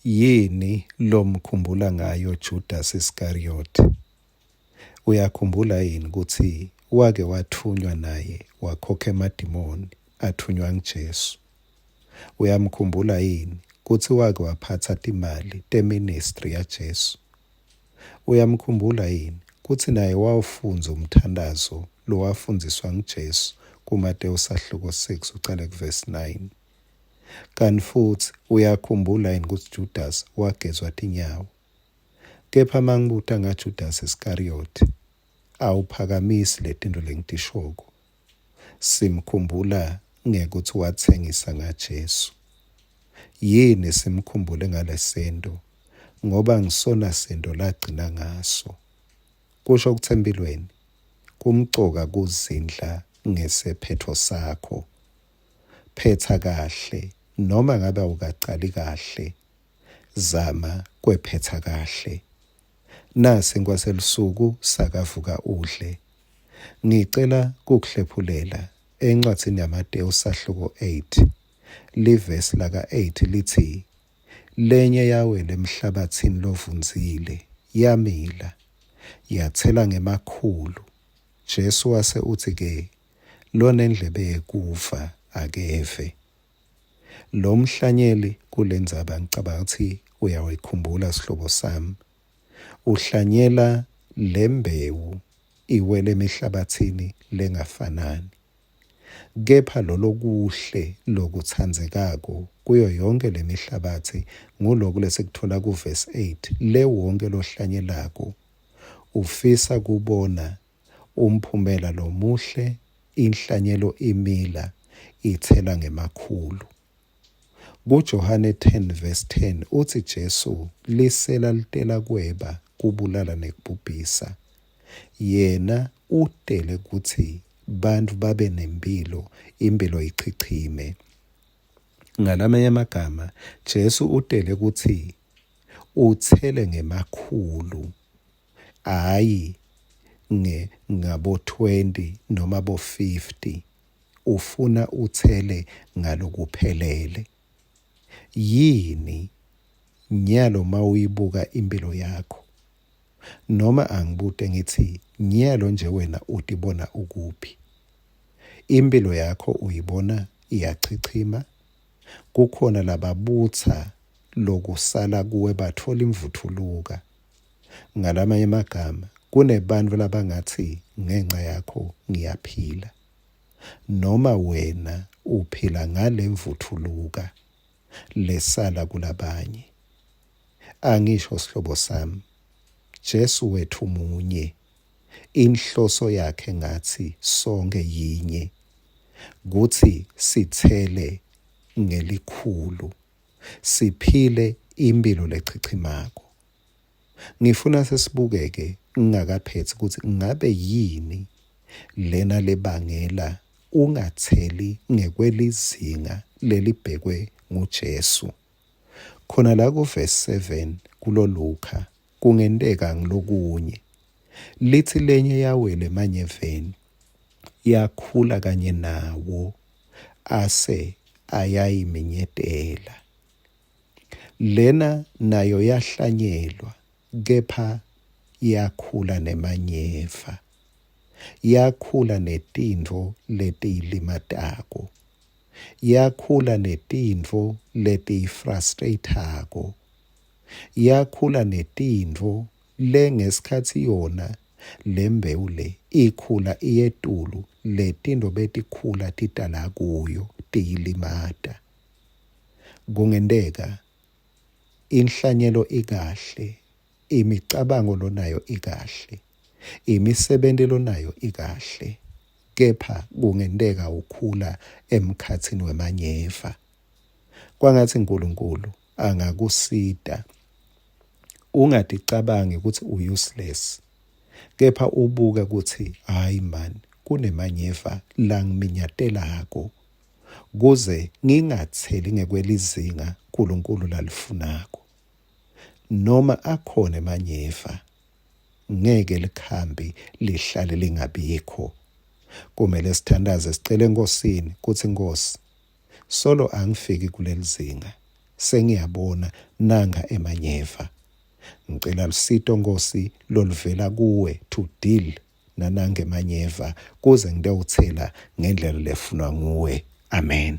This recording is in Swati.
Yini lomkhumbula ngayo Judas Iscariot? Uyakhumbula yini kutsi wake watfunywa naye wakhokha emadimoni atfunywa nguJesu? Uyamkhumbula yini kutsi wake waphatsa timali teministry yaJesu? Uyamkhumbula yini kutsi naye wawufundza umthandazo lowafundziswa nguJesu kuMatewu sahluko 6 ucale kuvesi 9? Kanti futsi uyakhumbula yini kutsi Judas wagezwa tinyawo? Kepha mangibuta ngaJudas Iscariot, awuphakamisi letintfo lengitishoko. Simkhumbula ngekutsi watsengisa ngaJesu. Yini simkhumbule ngalesento? Ngoba ngisona sento lagcina ngaso. Kusho kutsi empilweni kumcoka kuzindla ngesephetho sakho. Phetsa kahle noma ngabe awukacali kahle, zama kwephetsa kahle. Nasi nkwaselusuku sakavuka udle. Ngicela kukuhlephulela encwadzini yaMatewu sahluko 8 livesi laka-8 litsi, Lenye yawela emhlabatsini lovundzile, yamila, yatsela ngemakhulu. Jesu wase utsi-ke, Lonendlebe yekuva akeve. Lo mhlanyeli kulendzaba ngicabanga kutsi uyawikhumbula sihlobo sami. Uhlanyela lembewu iwele emihlabatsini lengafanani. Kepha lolokuhle lokutsandzekako kuyo yonkhe lemihlabatsi nguloku lesikutfola kuvesi 8, le wonke lohlanyelako ufisa kubona umphumela lomuhle, inhlanyelo imila itsela ngemakhulu. KuJohane 10 verse 10 utsi Jesu lisela litela kweba, kubulala nekubhubhisa. Yena utele kutsi bantfu babe nemphilo, imphilo ichichime. Ngalamanye emagama, Jesu utele kutsi utsele ngemakhulu, hhayi nge ngabo 20 noma bo 50. Ufuna utsele ngalokuphelele. Yini nyalo mawuyibuka impilo yakho? Noma angibute ngithi nyalo nje wena utibona ukuphi? Impilo yakho uyibona iyachichima? Kukhona lababutsa lokusala kuwe batfola imvuthuluka. Ngalamanye emagama, kunebantfu labangatsi ngenca yakho ngiyaphila. Noma wena uphila ngalemvuthuluka lesala kulabanye. Angisho sihlobo sami, Jesu wetfu munye. Inhloso yakhe ngatsi sonkhe yinye, kutsi sitsele ngelikhulu, siphile imphilo lechichimako. Ngifuna sesibukeke ngingakaphetsi kutsi ngabe yini lena lebangela ungatseli ngekwelizinga lelibhekwe nguJesu. Khona la kuvesi 7 kuloLukha kungenteka ngilokunye. Litsi lenye yawela emanyeveni yakhula kanye nawo ase ayayiminyetela. Lena nayo yahlanyelwa kepha yakhula nemanyeva. Yakhula netintfo letiyilimatako. Yakhula netintfo letiyifrustrate-ako. Yakhula netintfo lengesikhatsi yona lembewu le ikhula iyetulu letintfo betikhula tita la kuyo tiyilimata. Kungenteka inhlanyelo ikahle, imicabango lonayo ikahle, imisebenti lonayo ikahle, kepha kungenteka ukhula emkhatsini wemanyeva. Kwangatsi Nkulunkulu angakusita ungaticabangi ukuthi u-useless kepha ubuke ukuthi hayi man kunemanyeva langiminyatelako kuze ngingatseli ngekwelizinga Nkulunkulu lalifunako. Noma akhona emanyeva, ngeke likhambi lihlale lingabikho. Kumele sithandaze sicele eNkosini kutsi Nkosi, solo angifiki kulelizinga. Sengiyabona nanga emanyeva. Ngicela lusito Nkosi loluvela kuwe to deal nanange emanyeva kuze ngitewutsela ngendlela lefunwa nguwe. Amen.